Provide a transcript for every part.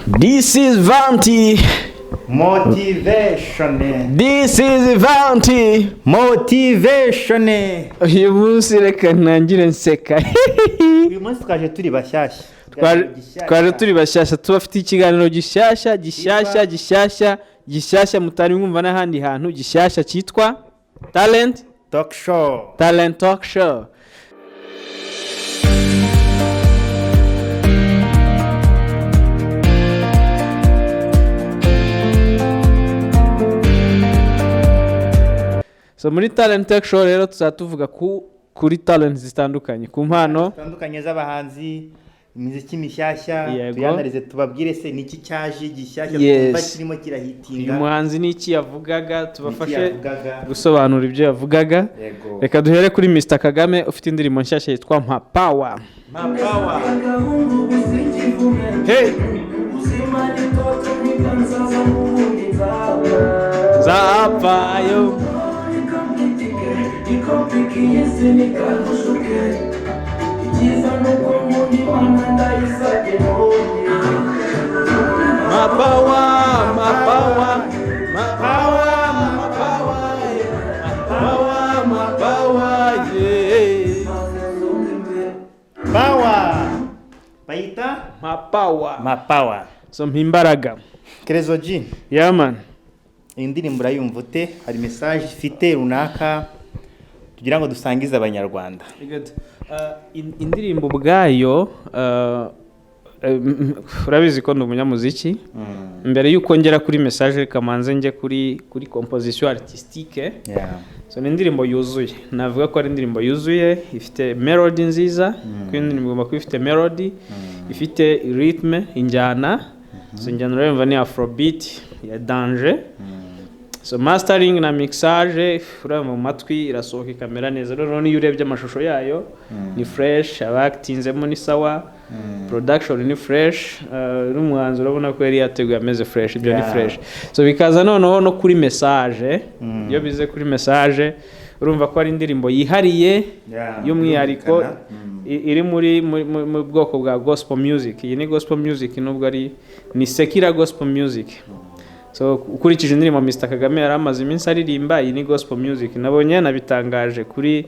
This is Vanti. Motivation. This is Vanti. Motivation. Uyu munsi reka ntangire nseka. Uyu munsi twaje turi bashyashya. Twaje turi bashyashya, tubafite ikiganiro gishyashya gishyashya gishyashya gishyashya mutari mwumva n'ahandi hantu, gishyashya cyitwa Talent Talk Show. Talent Talk Show. So muri Talent Talk Show rero tuzaba tuvuga kuri talent zitandukanye, ku mpano zitandukanye z'abahanzi, imiziki mishyashya. Yego. Tuyanarize, tubabwire se niki cyaje gishyashya twumva kirimo kirahitinga. Uyu muhanzi n'iki yavugaga, tubafashe Niki yavugaga. gusobanura ibyo yavugaga. Yego. Reka duhere kuri Mr Kagame ufite indirimbo nshyashya yitwa Mpa Power. Mpa Power. Hey! Zapfayo. Mpa Power, Mpa Power, Mpa Power, Mpa Power, yeah. Mpa Power, Mpa Power, yeah. Power. Bayita Mpa Power. Mpa Power. So mpa imbaraga. Kerezo G. Yeah man. Iyi ndirimbo urayumva ute? Hari message ifite runaka tugira ngo dusangize Abanyarwanda? Good. Indirimbo ubwayo, urabizi ko ndi umunyamuziki. Mbere y'uko ngera kuri message, reka manze njye kuri composition artistique. So ni indirimbo yuzuye, navuga ko ari indirimbo yuzuye, ifite melody nziza, kuko indirimbo igomba kuba ifite melody, ifite rythme, injyana. So injyana urayumva ni afrobeat ya danger. So mastering na mixage, urabona mu matwi irasohoka ikamera neza. Noneho niyo urebye amashusho yayo ni fresh, abakitinzemo ni sawa, production ni fresh, n'umuhanzi urabona ko yari yateguye ameze fresh, ibyo ni fresh. So bikaza noneho no kuri message. Iyo bize kuri message, urumva ko ari indirimbo yihariye y'umwihariko, birumvikana. Iri muri mu bwoko bwa gospel music. Iyi ni gospel music, nubwo ari ni secular gospel music. So ukurikije indirimbo Mr Kagame yari amaze iminsi aririmba, iyi ni gospel music. Nabonye yanabitangaje kuri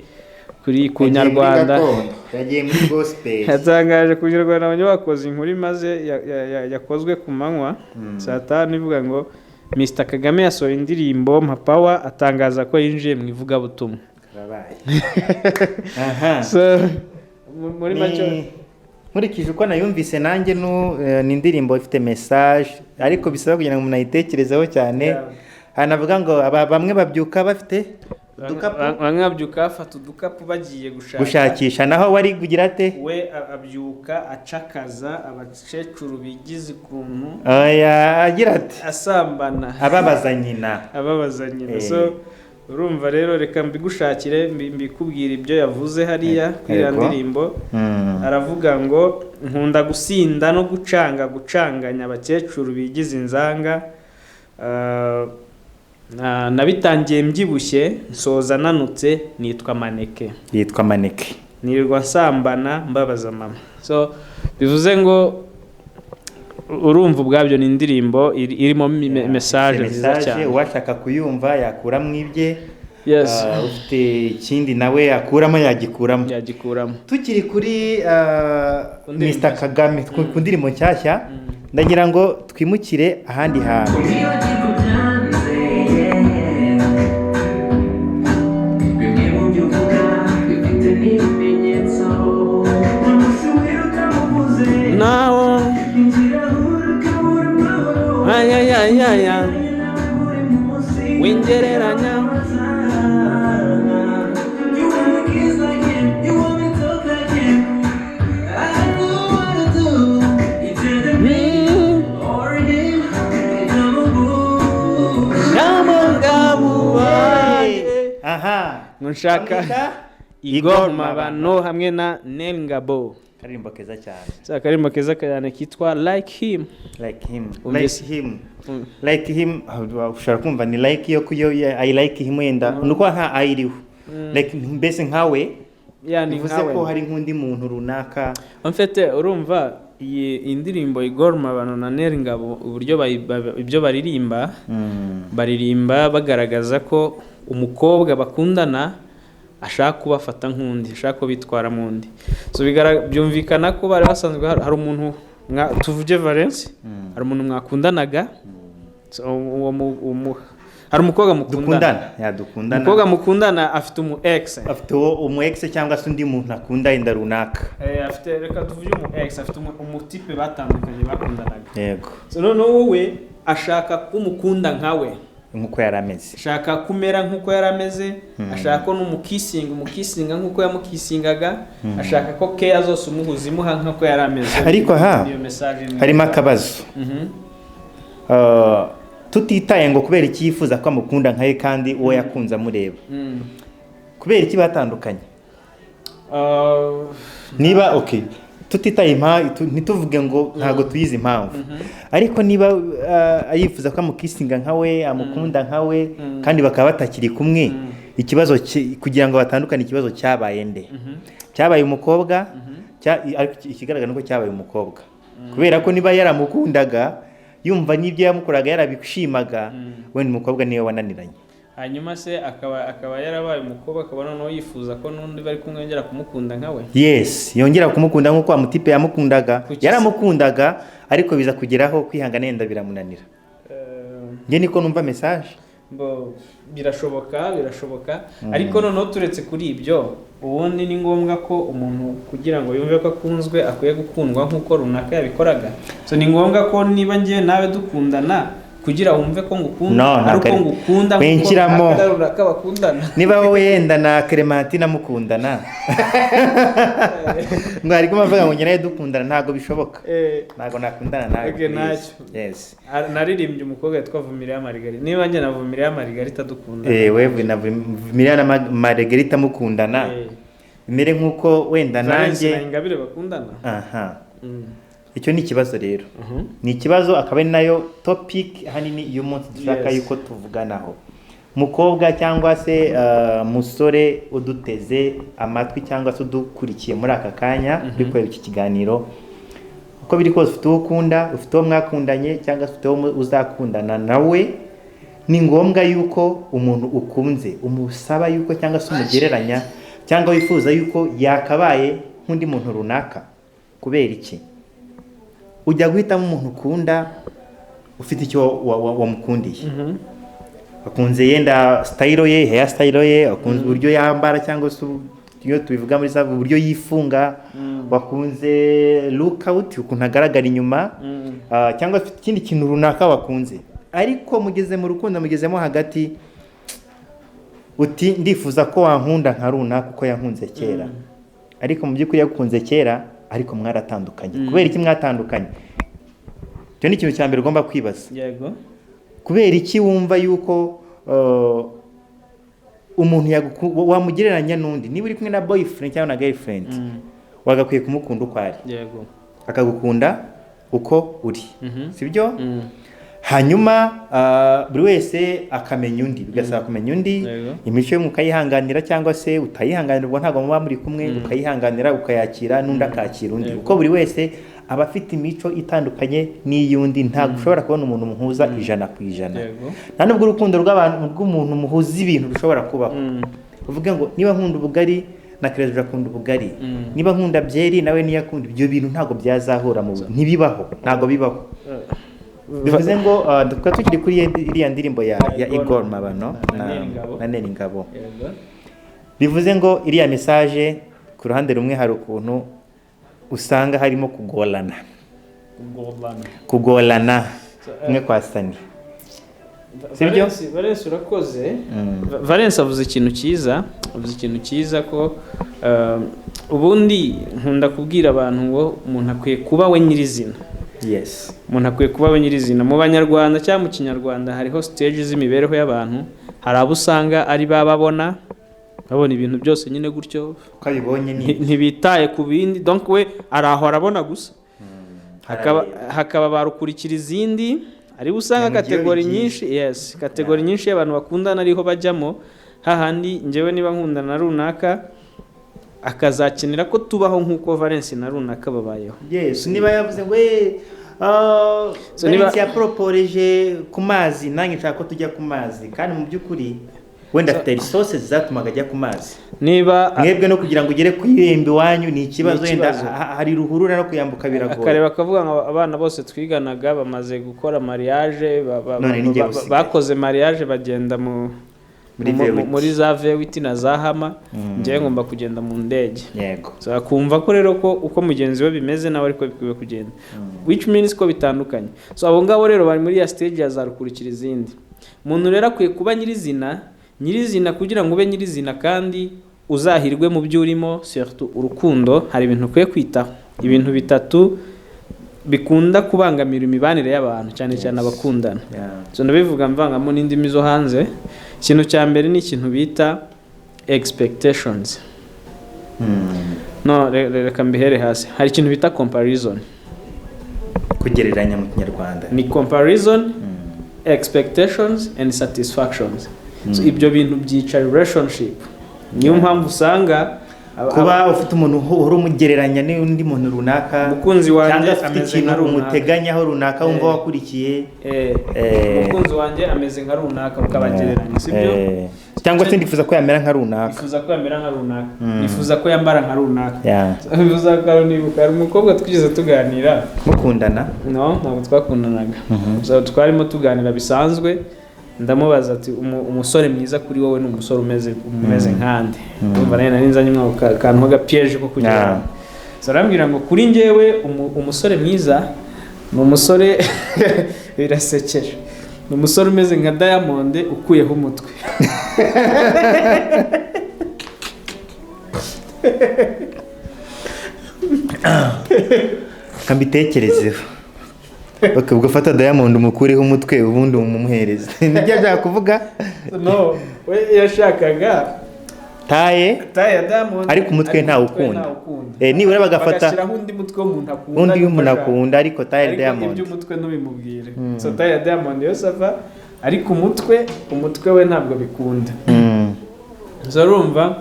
ku Yagiye muri Nyarwanda. gakondo, yagiye muri gospel. Yatangaje ku Nyarwanda, abanye bakoze inkuru imaze yakozwe ku manywa saa 5, ivuga ngo Mr Kagame yasohoye indirimbo Mpa Power, atangaza ko yinjiye mu ivugabutumwa. Karabaye. Aha. So muri make, Nkurikije uko nayumvise nanjye, ni indirimbo ifite message, ariko bisaba kugira ngo umuntu ayitekerezeho cyane. Hanavuga ngo bamwe babyuka bafite udukapu. Bamwe babyuka bafata udukapu bagiye gushaka Gushakisha, naho wari kugira ate? We abyuka acakaza abakecuru bigize ukuntu. Oya, agira ati asambana. Ababaza nyina. Ababaza nyina. Eh. So urumva rero, reka mbigushakire, mbikubwire ibyo yavuze hariya kuri iriya ndirimbo. Aravuga ngo nkunda gusinda no gucanga, gucanganya abakecuru bigize inzanga. Nabitangiye mbyibushye, nsoza nanutse, nitwa maneke. Yitwa maneke. Nirirwa nsambana mbabaza mama. So bivuze ngo urumva ubwabyo ni indirimbo irimo message nziza Message, cyane. Uwashaka kuyumva yakuramo ibye. Yes. Ufite ikindi nawe yakuramo yagikuramo. Yagikuramo. Tukiri kuri Ku ndirimbo. Mr Kagame, ku ndirimbo nshyashya, ndagira ngo twimukire ahandi hantu. Bimwe mu byo uvuga bifite n'ibimenyetso. Umunsi wiruka muvuze Nawo ikirahure ukabura amahoro. Ayayayaya. Buri munsi Wingereranya. You wanna kiss like him, you wanna talk like him. I don't know what to do. It's either me or him. I'm a boo. Aha. Ngo nshaka Bamwita Igor Mabano hamwe na Nel Ngabo. Karirimbo keza cyane. Sa akarimbo keza cyane kitwa Like Him. Like Him. Umvise. Like Him. Like Him, ushobora kumva ni like yo kuyo I like him, wenda nuko nta I iriho, like mbese nkawe. Yani Bivuze nkawe. ko hari nk'undi muntu runaka. En fait, urumva Iyi ndirimbo Igor Mabano na Nel Ngabo, uburyo ibyo baririmba, baririmba bagaragaza ko umukobwa bakundana ashaka kubafata nk'undi, ashaka ko bitwara mu undi. So byumvikana ko bari basanzwe hari umuntu tuvuge Valence, hari umuntu mwakundanaga. So, hari umukobwa mukundana. Dukundana, ya, dukundana. Umukobwa mukundana afite umu ex. Afite uwo umu ex cyangwa se undi muntu akunda yenda runaka. Afite, reka tuvuge umu ex, afite umutipe batandukanye bakundanaga. So noneho wowe ashaka ko umukunda nkawe, nk'uko yari ameze. Ashaka kumera nk'uko yari ameze, ashaka ko n'umukissinga umukissinga nk'uko yamukissingaga, ashaka ko keya zose umuhuza imuha nk'uko yari ameze. Ariko aha Niyo message imwe. harimo akabazo. Tutitaye ngo kubera iki yifuza ko amukunda nkawe kandi uwo yakunze amureba, kubera iki batandukanye? Niba, okay, tutitaye impamvu, ntituvuge ngo ntabwo tuyizi impamvu, ariko niba yifuza ko amukissinga nkawe, amukunda nkawe, kandi bakaba batakiri kumwe, ikibazo kugira ngo batandukane, ikibazo cyabaye nde? Cyabaye umukobwa? Ariko ikigaragara nuko cyabaye umukobwa, kubera ko niba yaramukundaga, yumva n'ibyo yamukoraga yarabishimaga, wenda umukobwa niwe wananiranye. Hanyuma se akaba yarabaye umukobwa, akaba noneho yifuza ko n'undi bari kumwe yongera kumukunda nkawe. Yes, yongera kumukunda nk'uko wa mutipe yamukundaga. Yaramukundaga, ariko biza kugeraho kwihangana yenda biramunanira. Njye niko numva message. Bo, birashoboka, birashoboka, ariko noneho turetse kuri ibyo, ubundi ni ngombwa ko umuntu kugira ngo yumve ko akunzwe akwiye gukundwa nk'uko runaka yabikoraga? So ni ngombwa ko niba ngiye nawe dukundana, kugira wumve ko ngukunda No, ari ntabwo uko ngukunda nk'uko Winshyiramo. runaka na runaka bakundana? Niba wowe yenda na Clementine mukundana, mwari kumwe, avuga ngo njye nawe dukundana, ntabwo bishoboka. Ntabwo nakundana nawe. Okay, Please. ntacyo. Yes. Naririmbye umukobwa witwa Vumilia Margarita. Niba njye na Vumilia Margarita dukundana, We na Vumilia na Margarita mukundana, bimere nk'uko wenda Valence nanjye na Ingabire bakundana. Aha, icyo ni ikibazo rero, ni ikibazo, akaba ari nayo topic ahanini y'umunsi dushaka yuko tuvuganaho. Mukobwa cyangwa se musore uduteze amatwi cyangwa se udukurikiye muri aka kanya uri kureba iki kiganiro, uko biri kose ufite uwo ukunda, ufite uwo mwakundanye, cyangwa se ufite uwo uzakundana nawe. Ni ngombwa yuko umuntu ukunze umusaba yuko cyangwa se umugereranya cyangwa wifuza yuko yakabaye nk'undi muntu runaka? Kubera iki? Ujya guhitamo umuntu ukunda ufite icyo wamukundiye. Wakunze yenda style ye, hair style ye, wakunze uburyo yambara, cyangwa se iyo tubivuga muri za uburyo yifunga, wakunze look out, ukuntu agaragara inyuma, cyangwa afite ikindi kintu runaka wakunze. Ariko mugeze mu rukundo, mugezemo hagati, uti: "Ndifuza ko wankunda nka runaka uko yankunze kera." Ariko mu by'ukuri yagukunze kera, ariko mwaratandukanye. Kubera iki mwatandukanye? Icyo ni ikintu cya mbere ugomba kwibaza. Kubera iki wumva yuko umuntu wamugereranya n'undi? Niba uri kumwe na boyfriend cyangwa na girlfriend, wagakwiye kumukunda uko ari, akagukunda uko uri, sibyo? Hanyuma buri wese akamenya undi, bigasaba kumenya undi, imico ye mukayihanganira cyangwa se utayihanganira, ubwo ntabwo muba muri kumwe, ukayihanganira, ukayakira, n'undi akakira undi, kuko buri wese aba afite imico itandukanye n'iy'undi. Ntabwo ushobora kubona umuntu muhuza 100%. Nta nubwo urukundo rw'abantu, rw'umuntu muhuza ibintu rushobora kubaho. Uvuge ngo niba nkunda ubugari na Perezida akunda ubugari, niba nkunda byeri nawe niyo akunda, ibyo bintu ntabwo byazahura mu, ntibibaho, ntabwo bibaho. Bivuze ngo tukaba tukiri kuri iriya ndirimbo ya Igor Igor Mabano na na Nel Ngabo. na Nel Ngabo. Bivuze ngo iriya message, ku ruhande rumwe hari ukuntu usanga harimo kugorana. Kugorana. Kugorana So, kumwe kwa Sani, sibyo? Valence, urakoze. Valence avuze ikintu cyiza, avuze ikintu cyiza ko ubundi nkunda kubwira abantu ngo umuntu akwiye kuba we nyirizina. Umuntu akwiye kuba we nyirizina. Mu Banyarwanda cyangwa mu Kinyarwanda hariho stage z'imibereho y'abantu. Hari abo usanga ari ba babona babona ibintu byose nyine gutyo, Uko abibonye ni ntibitaye ku bindi, donc we araho arabona gusa. Hakaba barukurikira izindi, aribo usanga Ni mu gihe category bigiye. nyinshi, yes, category nyinshi y'abantu bakundana ariho bajyamo, hahandi njyewe niba nkundana na runaka akazakenera ko tubaho nk'uko Valence na runaka babayeho. Yes, niba yavuze ngo So niba- Valence yaproposeje ku mazi, nanjye nshaka ko tujya ku mazi, kandi mu by'ukuri wenda afite resources zatumaga ajya ku mazi. Niba Mwebwe no kugira ngo ugere ku irembo iwanyu ni ikibazo. Ni Wenda ikibazo. hari ruhurura, no kuyambuka biragoye. Akareba akavuga ngo abana bose twiganaga bamaze gukora mariage, None ni njye usigaye. bakoze mariage, bagenda mu Muri V8. muri za V8 na za Hummer, njyewe ngomba kugenda mu ndege. So, akumva ko rero ko uko mugenzi we bimeze nawe ariko bikwiye kugenda, which means ko bitandukanye. So abo ngabo rero bari muri ya stage ya za rukurikira izindi. Umuntu rero akwiye kuba nyirizina, nyirizina. Kugira ngo ube nyirizina kandi uzahirwe mu byo urimo, surtout urukundo, hari ibintu ukwiye kwitaho, ibintu bitatu bikunda kubangamira imibanire y'abantu, cyane cyane abakundana. So ndabivuga mvangamo n'indimi zo hanze. Ikintu cya mbere ni ikintu bita expectations. No reka mbihere hasi. Hari ikintu bita comparison. Kugereranya mu Kinyarwanda. Ni comparison, expectations and satisfactions. So ibyo bintu byica relationship. Niyo mpamvu usanga Kuba ufite umuntu uhora umugereranya n'undi muntu runaka, Umukunzi wanjye cyangwa afite ameze ikintu nka runaka. umuteganyaho runaka wumva wakurikiye. Umukunzi wanjye ameze nka runaka, ukabagereranya, sibyo? Cyangwa se ndifuza ko yamera nka runaka. Nifuza ko yamera nka runaka, nifuza ko yambara nka runaka. Nifuza ko, nibuka hari umukobwa twigeze tuganira. Mukundana? No, ntabwo twakundanaga. So, twarimo tuganira bisanzwe, ndamubaza ati: "Umusore mwiza kuri wowe ni umusore umeze nkande?" Ndumva nawe nari nzanye umwaka akantu k'agapiège ko kugira ngo. So arambwira ngo kuri njyewe umusore mwiza ni umusore, birasekeje, ni umusore umeze nka Diamond ukuyeho umutwe. Reka mbitekerezeho. Okay, ubwo fata Diamond umukureho umutwe, ubundi umumuhereze, nibyo ashaka kuvuga? No, we yashakaga taille. Taille ya Diamond. Ariko umutwe ntawukunda. Ntawukunda. Nibura bagafata bagashyiraho undi mutwe w'umuntu akunda, undi ariko w'umuntu ashaka. akunda, ariko taille Ariko Diamond. iby'umutwe ntubimubwire. So taille ya Diamond yo ça va, ariko umutwe we ntabwo bikunda. So urumva,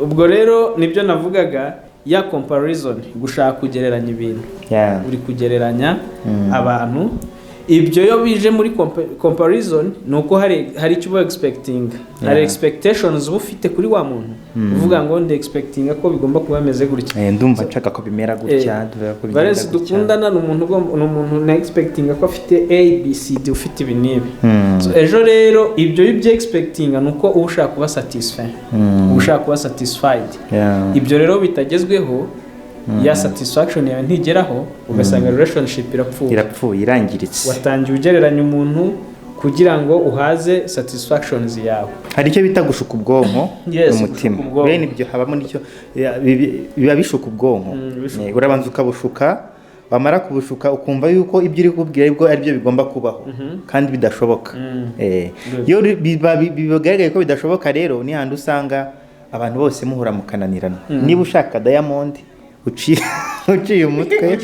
ubwo rero nibyo navugaga, ya comparison, gushaka kugereranya ibintu. Uri kugereranya abantu. Ibyo iyo bije muri comparison ni uko hari icyo uba expecting, hari expectations uba ufite kuri wa muntu, uvuga ngo ndi expecting ko bigomba kuba bimeze gutya. Ndumva nshaka ko bimera gutya, ndumva ko bigenda Valence gutya. dukundana ni umuntu ugomba, ni umuntu na expecting ko afite A B C D, ufite ibi n'ibi. So, ejo rero ibyo iyo ubye expecting ni uko uba ushaka kuba satisfied, uba ushaka kuba satisfied. Ibyo rero bitagezweho, ya satisfaction yawe ntigeraho, ugasanga relationship irapfuye. Irapfuye, irangiritse. Watangiye ugereranya umuntu kugira ngo uhaze satisfactions yawe. Hari icyo bita gushuka ubwonko Yes, n'umutima. gushuka ubwonko. Bene ibyo habamo n'icyo biba bishuka ubwonko. Bishuka. Urabanza ukabushuka, wamara kubushuka ukumva yuko ibyo uri kubwira aribwo aribyo bigomba kubaho kandi bidashoboka. Iyo bigaragaye ko bidashoboka rero, ni handi usanga abantu bose muhura mukananirana. Niba ushaka Diamond uciye umutwe,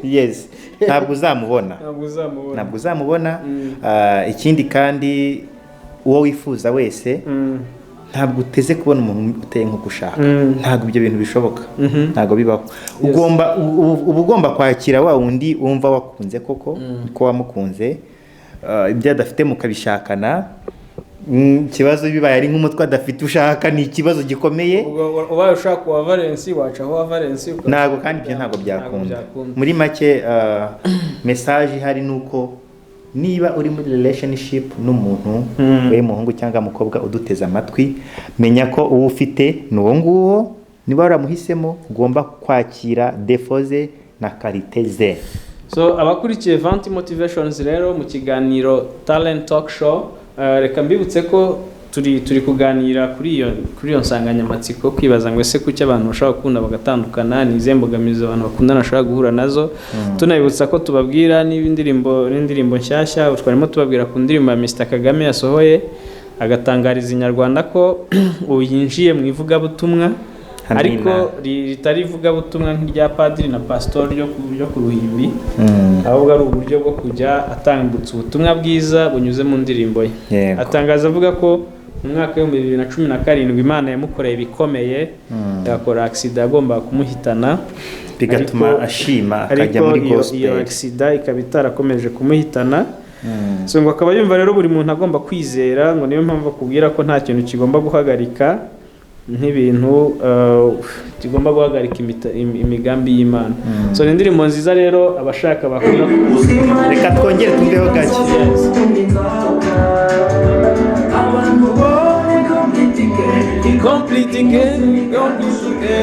yes, ntabwo uzamubona. Ntabwo uzamubona. Ntabwo uzamubona. Ikindi kandi, uwo wifuza wese, ntabwo uteze kubona umuntu uteye nk'uko ushaka. Ntabwo ibyo bintu bishoboka, ntabwo bibaho. Ugomba uba ugomba kwakira wa wundi wumva wakunze koko ko wamukunze. Ibyo adafite mukabishakana. Ikibazo bibaye ari nk'umutwe adafite ushaka, ni ikibazo gikomeye. Ubwo ubaye ushaka uwa Valence, wacaho uwa Valence Ntabwo kandi ibyo ntabwo byakunda. Muri make, message ihari ni uko niba uri muri relationship n'umuntu, we muhungu cyangwa mukobwa uduteze amatwi, menya ko uwo ufite ni uwo nguwo. Niba waramuhisemo, ugomba kwakira défauts ze na qualités ze. So abakurikiye Vanti Motivations rero mu kiganiro Talent Talk Show, reka mbibutse ko turi kuganira kuri iyo nsanganyamatsiko, kwibaza ngo ese kuki abantu bashobora gukunda bagatandukana, ni izihe mbogamizi abantu bakundana bashobora guhura nazo. Tunabibutsa ko tubabwira n'indirimbo nshyashya. Twarimo tubabwira ku ndirimbo ya Mr Kagame yasohoye, agatangariza Inyarwanda ko ubu yinjiye mu ivugabutumwa. Amina. Ariko ritari ivugabutumwa nk'irya padiri na pasitori ryo ku ruhimbi, ahubwo ari uburyo bwo kujya atambutsa ubutumwa bwiza bunyuze mu ndirimbo ye. Atangaza avuga ko Mu mwaka w'2017 Imana yamukoreye ibikomeye, yakora accident yagombaga kumuhitana, bigatuma ashima akajya ariko muri iyo gospel. Accident ikaba itarakomeje kumuhitana. So ngo akaba yumva rero buri muntu agomba kwizera, ngo niyo mpamvu akubwira ko nta kintu kigomba guhagarika nk'ibintu kigomba guhagarika imigambi y'Imana. So ni indirimbo nziza rero, abashaka bakunda. Reka twongere tumveho gake. Abantu bone Compliqué, compliqué.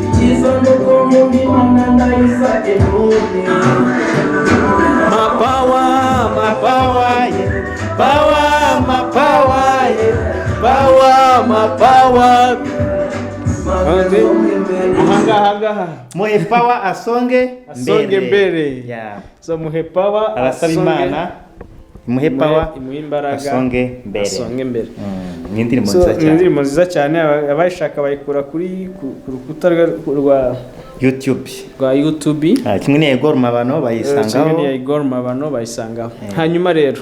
Icyiza nuko mu Imana ndayisabye none. My power, my power, yeah. Power, my power, yeah. Power, my power. Ahangaha ngaha. Muhe power asonge. Asonge mbere. Yeah. So muhe power. Abasaba Imana imuhe power, imuhe imbaraga, asonge mbere. Asonge mbere. Ni indirimbo So, nziza ni cyane. indirimbo nziza cyane. Abayishaka bayikura ku rukuta rwa YouTube. rwa YouTube. Ah, kimwe n'iya Igor Mabano Kimwe bayisangaho. n'iya Igor Mabano bayisangaho. Hanyuma rero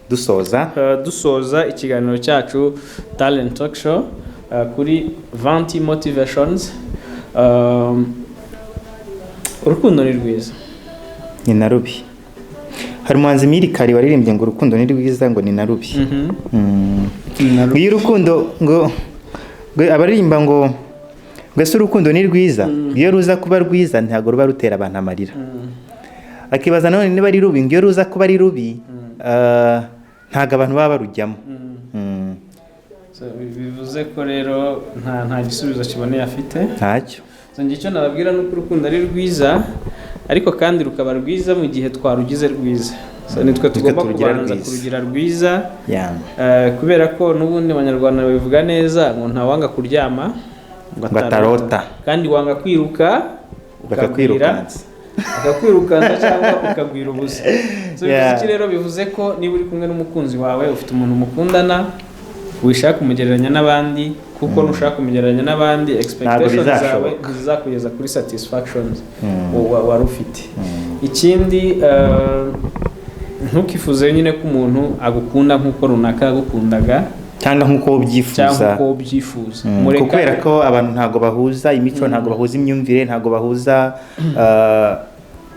Dusoza. Dusoza ikiganiro cyacu Talent Talk Show kuri Vanti Motivations. Urukundo ni rwiza. Ni na rubi. Hari umuhanzi Mirikari waririmbye ngo urukundo ni rwiza, ngo ni na rubi. Ni na rubi. Iyo urukundo ngo abaririmba ngo ese urukundo ni rwiza, iyo ruza kuba rwiza ntabwo ruba rutera abantu amarira. Akibaza none niba ari rubi, ngo iyo ruza kuba ari rubi ntabwo abantu baba barujyamo. So, bivuze ko rero nta gisubizo kiboneye afite. Ntacyo. So, njye icyo nababwira ni uko urukundo ari rwiza, ariko kandi rukaba rwiza mu gihe twarugize rwiza. So nitwe tugomba turugira kubanza rwiza. Kurugira rwiza. Yeah. Kubera ko n'ubundi Abanyarwanda babivuga neza ngo ntawanga kuryama ngo atarota. Kandi wanga kwiruka bakakwirukansa. Akakwirukansa cyangwa ukagwira ubusa. So bivuze iki rero? Bivuze ko niba uri kumwe n'umukunzi wawe, ufite umuntu mukundana, wishaka kumugereranya n'abandi, kuko nushaka kumugereranya n'abandi, expectations zawe Bizashoboka. ntizizakugeza kuri satisfactions wari ufite. Ikindi, ntukifuze nyine ko umuntu agukunda nk'uko runaka yagukundaga cyangwa nk'uko ubyifuza. Cyangwa uko ubyifuza. Kubera ko abantu ntabwo bahuza imico, ntabwo bahuza imyumvire, ntabwo bahuza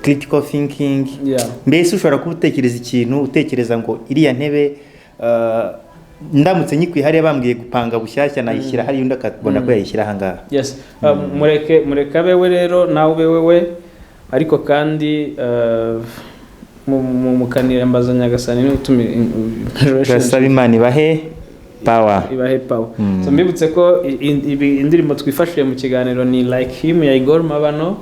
critical thinking. Mbese ushobora kuba utekereza ikintu, utekereza ngo iriya ntebe ndamutse nyikwiye hariya bambwiye gupanga bushyashya nayishyira hariya, undi akabona ko yayishyira ahangaha. Yes. Mureke abe we rero, nawe ube wewe, ariko kandi mukaniyambaza Nyagasani niwe utuma Turasaba Imana ibahe power. Ibahe power. So mbibutse ko indirimbo twifashishije mu kiganiro ni Like Him ya Igor Mabano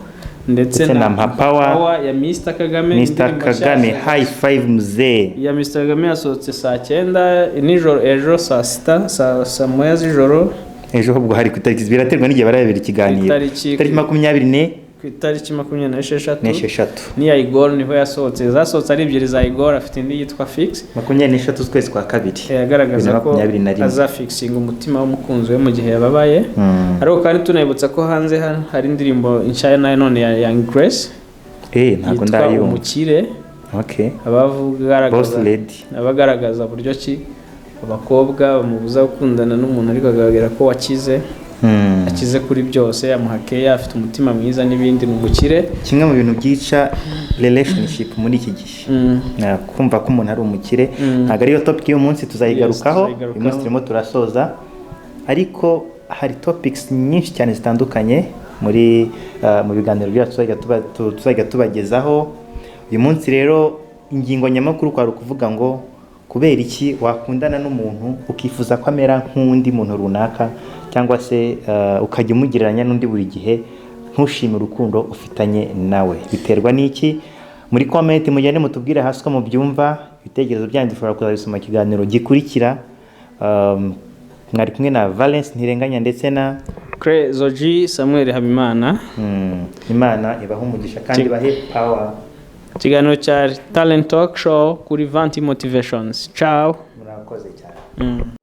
ndetse ndetse na Mpa Power ya Mr Kagame. Mr Indirimbo Kagame. nshyashya. High five mzee. Ya Mr Kagame yasohotse saa 9 nijoro ejo, saa sita, saa moya z'ijoro. Ejo ahubwo hari ku itariki, biraterwa n'igihe barabera ikiganiro. Itariki- Itariki makumyabiri ne Ku itariki 26. N'esheshatu. N'iya Igor niho yasohotse, zasohotse ari ebyiri za Igor, afite indi yitwa Fix. 23 z'ukwezi kwa kabiri Agaragaza ko 2021. azafixinga umutima w'umukunzi we mu gihe yababaye. Ariko kandi tunabibutsa ko hanze hari indirimbo nshya nayo none ya Young Grace Eh, ntabwo yitwa ndayumva. Umukire. Okay. Abagaragaza Boss lady. abagaragaza buryo ki abakobwa bamubuza gukundana n'umuntu, ariko akagaragara ko wakize, akize kuri byose, amuha keya, afite umutima mwiza n'ibindi, ni umukire. Kimwe mu bintu byica relationship muri iki gihe, kumva ko umuntu ari umukire. Ntabwo ariyo topic y'uyu munsi, tuzayigarukaho. Yes, tuzayigarukaho. Uyu munsi turimo turasoza, ariko hari topics nyinshi cyane zitandukanye muri mu biganiro byacu tuzajya tubagezaho. Uyu munsi rero ingingo nyamukuru kwari ukuvuga ngo kubera iki wakundana n'umuntu ukifuza ko amera nk'undi muntu runaka, cyangwa se ukajya umugereranya n'undi buri gihe, ntushime urukundo ufitanye nawe? Biterwa n'iki? Muri comment mugende mutubwire hasi uko mubyumva. Ibitekerezo byanyu dushobora kuzabisoma mu kiganiro gikurikira. Mwari kumwe na Valence Ntirenganya ndetse na Crezoji Samuel Habimana. Imana ibahe umugisha kandi ibahe power. Ikiganiro cya Talent Talk Show kuri Vanti Motivations. Ciao. Murakoze cyane.